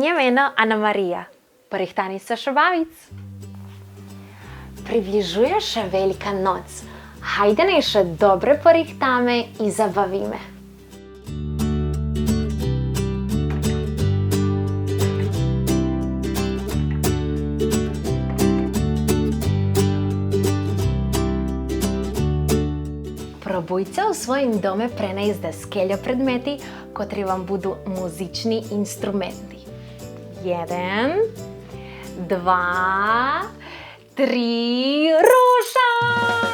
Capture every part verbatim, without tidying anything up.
Моє мено Ана Мария. Порихтани ше ше бавиц? Приближує ше Велька ноц. Гайде най ше добре порихтаме и забавиме. Пробуйце у своїм доме пренайсц даскельо предмети котри вам буду музични инструменти. Єден, два, три, рушай!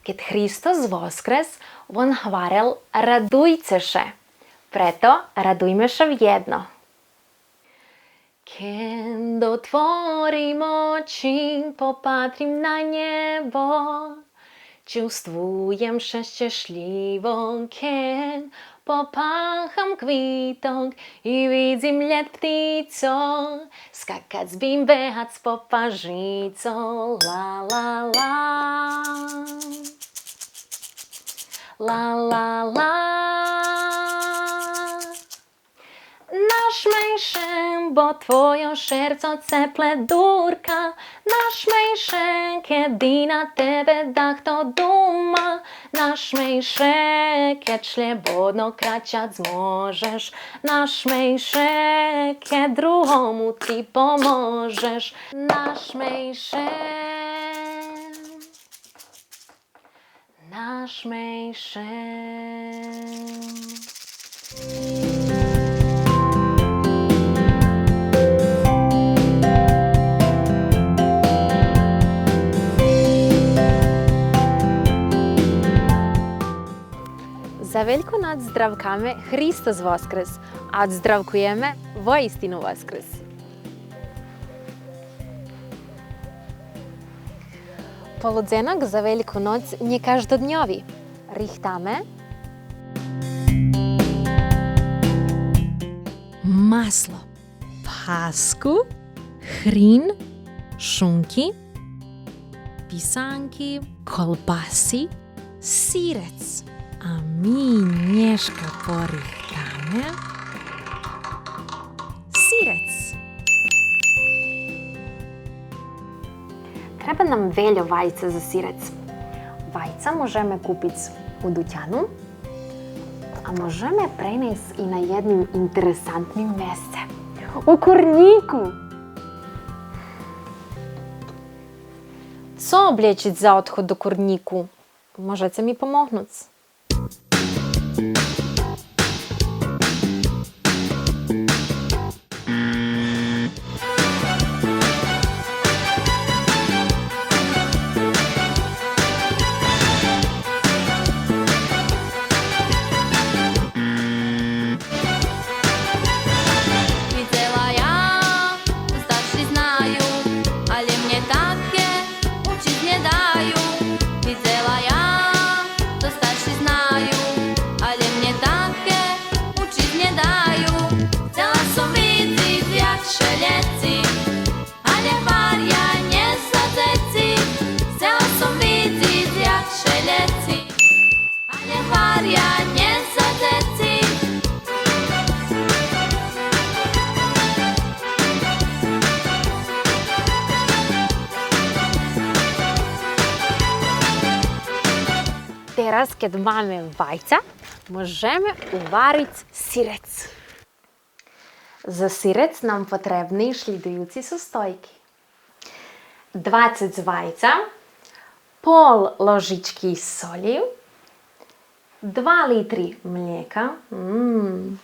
Кед Христос воскрес, вон гварел: радуйце ше. Прето радуйме ше вєдно. Кед отворим очи, попатрим на нєбо, чувствуєм ше щешлїво, кед попахам квиток и видзим лєт птицох, скакац бим, бегац по пажицох. Ла, ла, ла. Ла, ла, ла. Нашмей ше, бо твойо шерцо цепле дурка. Нашмей ше, кед и на тебе дахто дума. Нашмей ше, кед шлєбодно крачац можеш. Нашмей ше, кед другому ти поможеш. Нашмей ше. Нашмей ше. За Вельку ноц здравкаме: Христос воскрес! А одздравкуєме: воістину воскрес! Полудзенок за Вельку ноц нє каждодньови. Рихтаме масло, паску, хрин, шунки, писанки, колбаси, сирец. А ми нєшка порихтаме сирец. Треба нам вельо вайца за сирец. Вайца можеме купиц у дутяну, а можеме пренайсц и на єдним интересантним месце. У курнїку! Цо облєчиц за одход до курнїку? Можеце ми помогнуц. Видзела я, то старши знаю, але мнє таке учиц нє даю. Видзела я, то старши знаю, але мнє таке учиц нє даю. Хцела сом видзиц як шелєци, але гваря нє за дзеци. Хцела сом видзиц як шелєци, але гваря нє за дзеци. Тераз, кед маме вайца, можеме увариц сирец. За сирец нам потребни шлїдуюци состойки: двацец вайца, пол ложички солї, два литри млєка, м,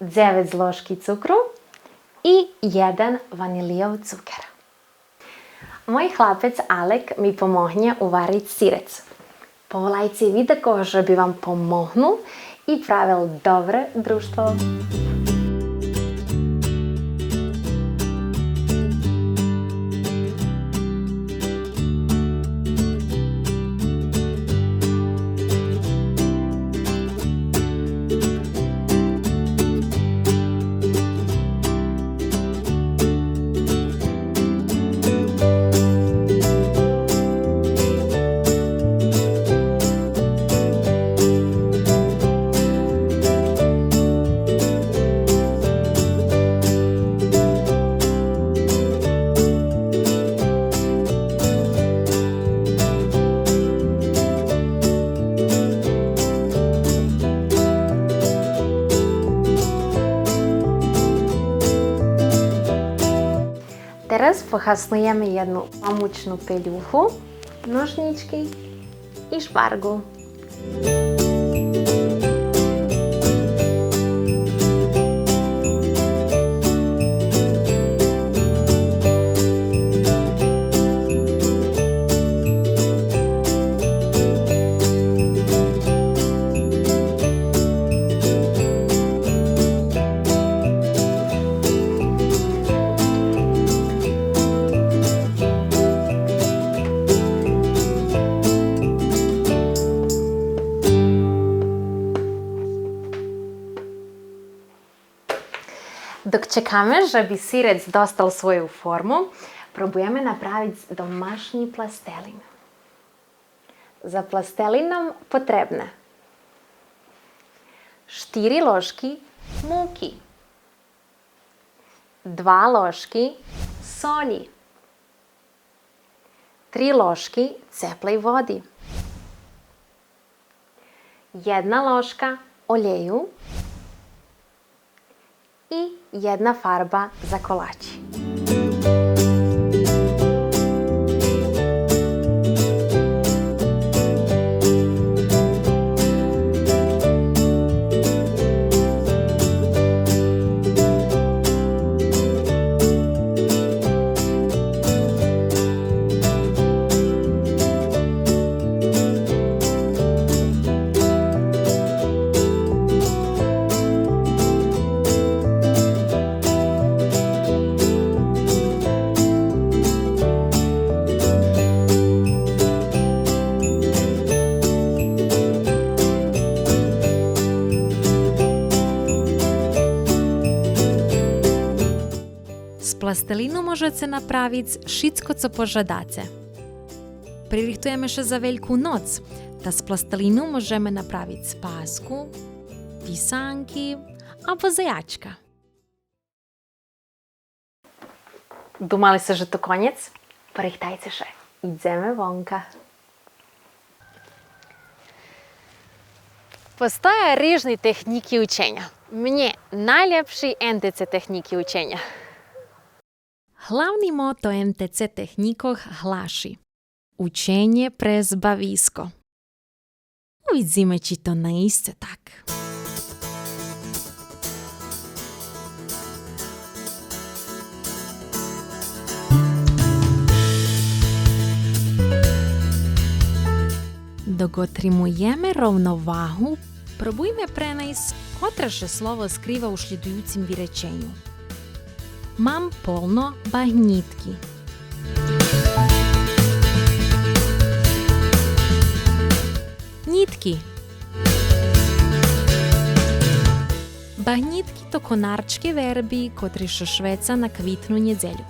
дзевец ложки цукру и єден ванилийов цукер. Мой хлапец Алек ми помогнє увариц сирец. Поволайце видакого же би вам помогнул и правел добре дружтво. Тераз погаснуєме єдну памучну пелюху, ножнички и шпарґу. Док чекаме же би сирец достал свою форму, пробуєме направиц домашнї пластелин. За пластелин нам потребне штири ложки муки, два ложки солї, три ложки цеплей води, єдна ложка олєю и єдна фарба за колачи. З пластелину можеце направиц шицко цо пожадаце. Пририхтуєме ше за Вельку ноц, та з пластелину можеме направиц паску, писанки або заячка. Думали сце же то конєц? Порихтайце ше, идземе вонка. Постоя рижни технїки ученя. Мнє найлєпши М Т Ц технїки ученя. Главни мото М Т Ц технїкох глаши: ученє през бависко. Увидзиме чи то наисце так. Док отримуєме ровновагу, пробуйме пренайсц котре ше слово скрива у шлїдуюцим виреченю. Мам полно багнїтки. Нїтки. Багнїтки то конарчки верби котри ше швеца на Квитну нєдзелю.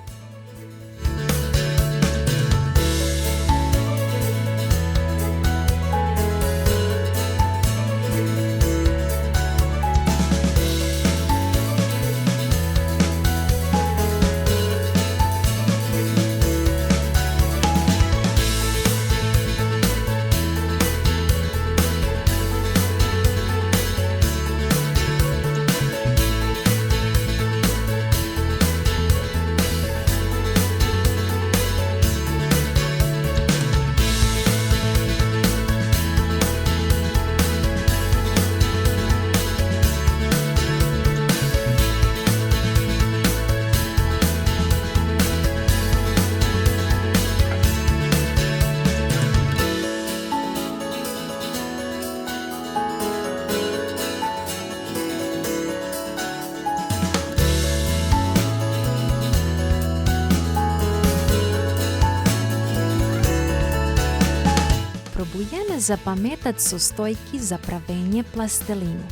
Запаметац состојки за правенє пластелину.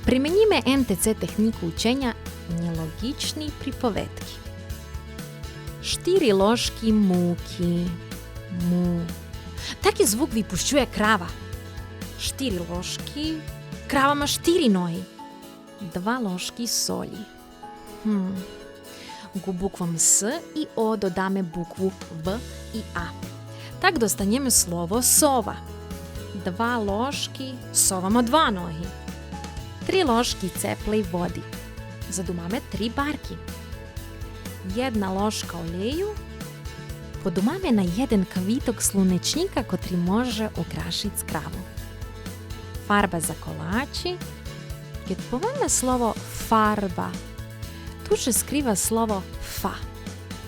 Применїме Н Т Ц технїку ученя нєлоґични приповедки. Штири ложки муки. Му. Таки звук випущує крава. Штири ложки. Крава ма штири ноги. Два ложки солї. Гм. Ґу буквом С и О додаме букву В и А. Так достанєме слово сова. Два ложки, сова ма два ноги. Три ложки цеплей води. Задумаме три барки. Єдна ложка олєю. Подумаме на єден квиток слунечнїка котри може украшиц краву. Фарба за колачи. Кед повеме слово фарба, ту ше скрива слово фа.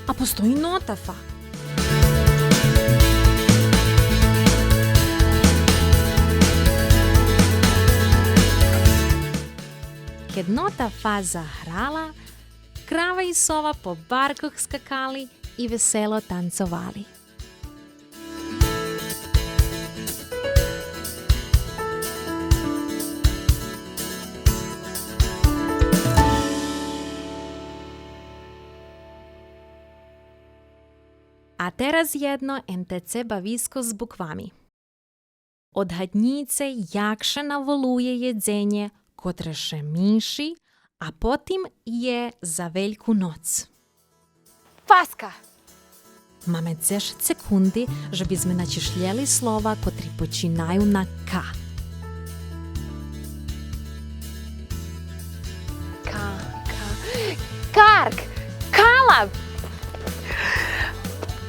А постої нота фа. Кед нота фа заграла, крава и сова по баркох скакали и весело танцовали. А тераз єдно Н Т Ц бависко з буквами. Одгаднїце як ше наволує єдзенє котре ше миши, а потим є за Вельку ноц. Паска! Маме дзешец секунди же би зме начишлєли слова котри починаю на К. Ка, ка, карк, калаб,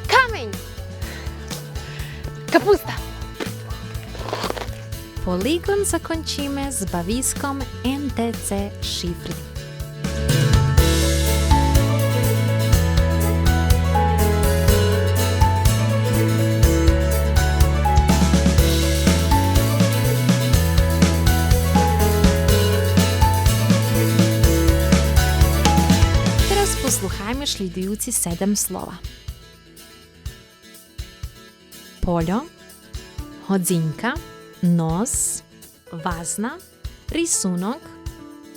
камень, капуста. Полиґон закончиме з бависком Н Т Ц шифри. Тераз послухайме шлїдуюци седем слова. Польо, годзинка, нос, вазна, рисунок,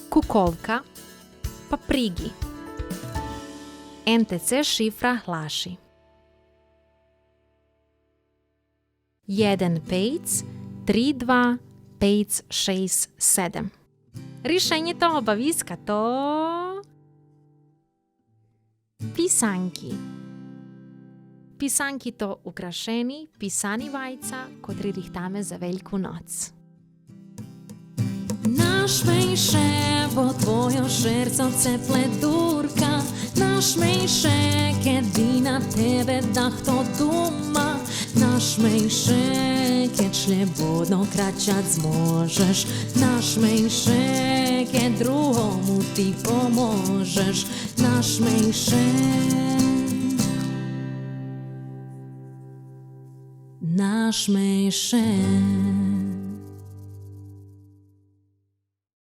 куковка, паприґи. Н Т Ц шифра глаши: єден пейц, три два, пейц шейсц седем. Ришенє того бависка то писанки. Писанки то украшени, писани вайца, котри рихтаме за Вельку ноц. Нашмей ше, бо твойо шерцо цепле дурка. Нашмей ше, кед и на тебе дахто дума. Нашмей ше, кед шлєбодно крачац зможеш. Нашмей ше, кед другому ти поможеш. Нашмей ше. Нашмей ше.